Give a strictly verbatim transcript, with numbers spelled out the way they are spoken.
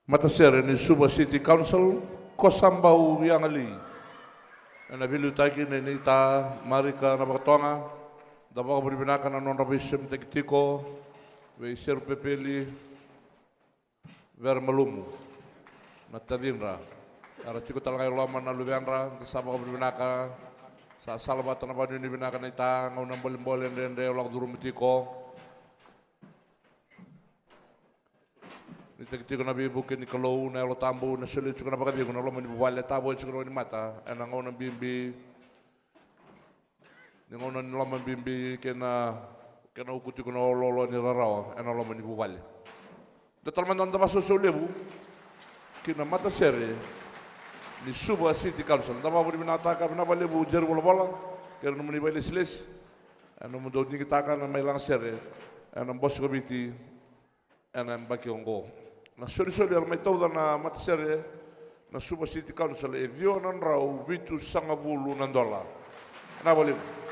Matasere ni Suva City Council, ko Sabau Yagali. Ena veiliutaki nei Neita Marika Navakatoga, da vakavinavinaka na nodra veisosomitaki tiko vei Serupepeli Veremalumu, na tacidra. Era tiko tale ga e loma na luvedra, da sa vakavinavinaka. Sa salavata na vakanuinui vinaka, Neita, gauna bolebole dredre o lako curuma tiko. Ni taki tiko na veivuke ni Kalou, na Yalo Tabu, na solia tiko na vakacegu na loma ni vuvale, tavoya tiko na wainimata ena gauna bibi, ni gauna ni loma bibi kei na, kei na uku tiko na oloolo ni rarawa ena loma ni vuvale. Da tale mada na da vakasausau levu ki na matasere ni Suva City Council. Da vakavinavinakataka vinaka vakalevu Jeri Volavola kei na nomuni vailesilesi ena nomudou digitaka na mai lagasere ena Bose ko Viti ena yabaki oqo. Na solisoli era mai tauca na matasere na Suva City Council e ciwa na drau vitusagavulu na dola. Vinaka vakalevu.